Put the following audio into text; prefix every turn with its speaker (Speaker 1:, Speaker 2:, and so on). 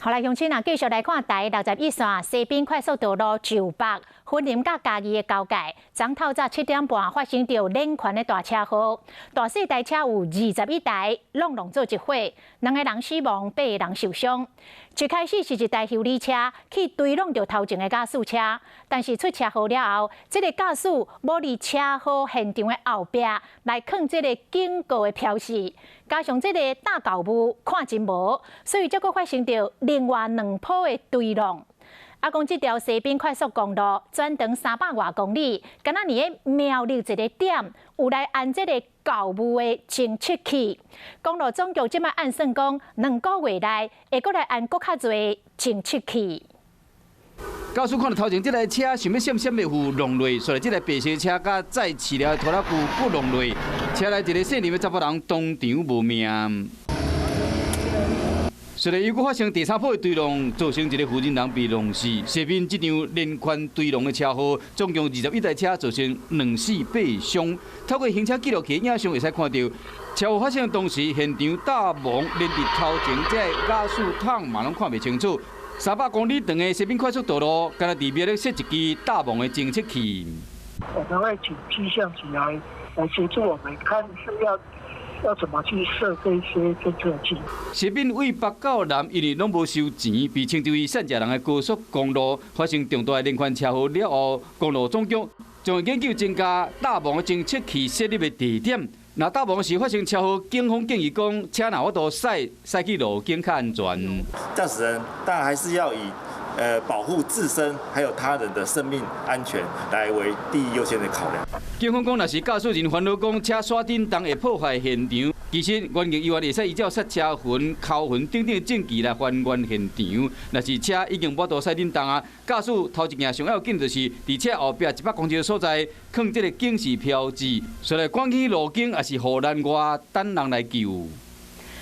Speaker 1: 好來，鄉親啊，繼續來看台61線西濱快速道路石北雲林佮嘉義的交界，昨透早7點半發生著連環的大車禍，大細台車有21台，攏攏做一伙，兩个人死亡，八个人受傷。一開始是一台修理車去追挵著頭前的肇事車，但是出車禍了後，這个駕駛無佇車禍現場的後壁來囥這个警告的標示，加上這个大厚霧看真無，所以才閣發生著另外兩波的追挵。啊，講這條西濱快速公路全長300外公里，敢若佇咧苗栗一个點有來安這个厚霧的偵測器。公路總局這擺按算講，2個月內會閣來安閣較濟偵測器。
Speaker 2: 駕駛看著頭前這台車想欲閃閃袂赴挵落，所以這台白色車佮載飼料的拖拉機閣挵落，車內一个細膩的查埔人當場無命。隨來又閣發生第三波的追挵，造成一个婦人人被挵死。西濱這場連環追挵的車禍，總共21台車造成兩死八傷。透過行車記錄器影像會使看著，車禍發生當時，現場大霧，連佇頭前這个駕駛筒嘛攏看袂清楚。300公里長的西濱快速道路，敢若佇苗栗設一支大霧的偵測器。
Speaker 3: 我們會請氣象局來協助我們，看是要怎麼去設這些偵測器。
Speaker 2: 西濱對北到南，因為攏無收錢，被稱之為散食人的高速公路，發生重大的連環車禍了後，公路總局將會研究增加大霧的偵測器設立的地點。若大霧時發生車禍，警方建議講，車若有法度駛，駛去路肩較安全。
Speaker 4: 駕駛人當然還是要以保護自身還有他人的生命安全來為第一優先的考量。
Speaker 2: 警方講，若是駕駛人煩惱講車煞振動會破壞現場，其實原警人員會使依照剎車痕、鉤痕等等證據來還原現場。若是車已經無法度駛振動啊，駕駛頭一件上要緊就是佇車後壁100公尺的所在囥這个警示標誌，所以趕去路肩抑是護欄外等人來救。